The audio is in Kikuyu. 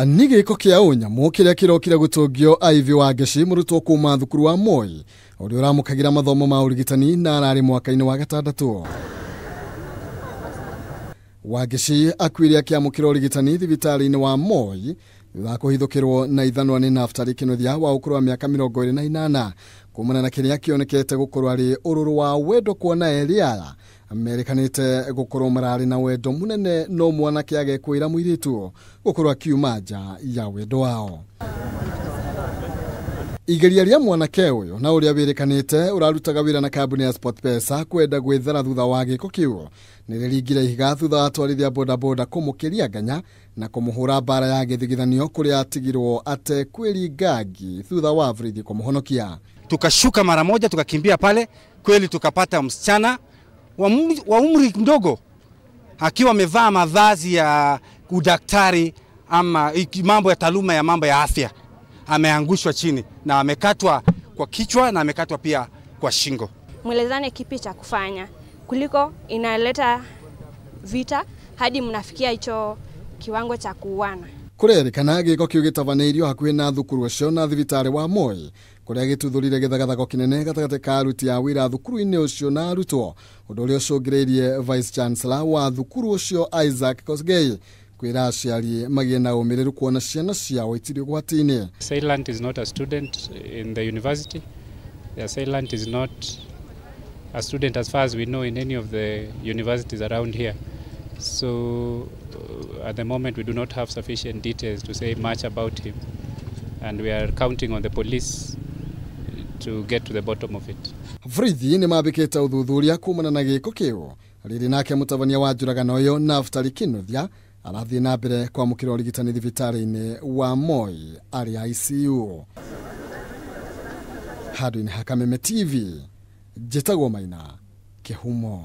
Nĩ gĩko kĩa ũnyamũ kĩrĩa kĩrokire gũtũngio Ivy Wangeci, mũrutwo kuma thukuru wa Moi ũrĩa ũramũkagĩra mathomo ma ũrigitani na ararĩ mwaka-inĩ wa gatandatũ. Wangeci akuire akĩamũkĩra ũrigitani thibitarĩ-inĩ wa Moi thutha wa kũhithũkĩrwo na ithanwa nĩ Naftali Kĩnuthia wa ũkũrũ wa mĩaka 28 kumana na kĩrĩa kĩonekete gũkorwo arĩ ũrũrũ wa wendo, kuona erĩ aya merekanĩte gũkorwo mararĩ na wendo mũnene, no mwanake agekwĩra mũirĩtu gũkorwo akiuma nja ya wendo wao. Igeria rĩa mwanake ũyũ na ũrĩa wĩrĩkanĩte ũrarutaga wĩra na kambuni ya SportPesa kwenda gwĩthara thutha wa gĩko kĩu nĩ rĩringire ihiga thutha wa atwarithia bodaboda kũmũkĩria nganya na kũmũhũra mbara ya gĩthigithanio kũrĩa atigirwo atekwĩringa ngi thutha wa borithi kũmũhonokia. Tukashuka mara moja tukakimbia pale, kweli tukapata msichana wa umri mdogo akiwa amevaa mavazi ya udaktari ama mambo ya taaluma ya mambo ya afya, ameangushwa chini na amekatwa kwa kichwa na amekatwa pia kwa shingo. Mwelezane kipi cha kufanya kuliko inaleta vita hadi mnafikia hicho kiwango cha kuuana. Kũrerĩkana gĩko kĩu gĩtabanĩirio hakuhĩ na thukuru ũcio na thibitarĩ wa Moi kũrĩa gĩtuthũrire gĩthagathago kĩnene gatagatĩ ka aruti a wĩra thukuru-inĩ ũcio na arutwo, ũndũ ũrĩa ũcũngĩrĩirie Vice Chancellor wa thukuru ũcio Isaac Kosgei kwĩra aciari magĩe na ũmĩrĩru kuona ciana ciao itirĩ ũgwati-inĩ. Assailant is not a student in the university. The assailant is not a student as far as we know in any of the universities around here. So at the moment we do not have sufficient details to say much about him, and we are counting on the police to get to the bottom of it. Borithi nĩ mambĩkĩte ũthuthuria kumana na gĩko kĩu. Rĩrĩ nake mũtabania wa njũragano ĩyo Naftali Kĩnuthia arathiĩ na mbere kwamũkĩra ũrigitani thibitarĩ-inĩ wa Moi arĩ ICU. Handũ-inĩ ha Kameme TV, njĩtagwo Maina Kĩhumo.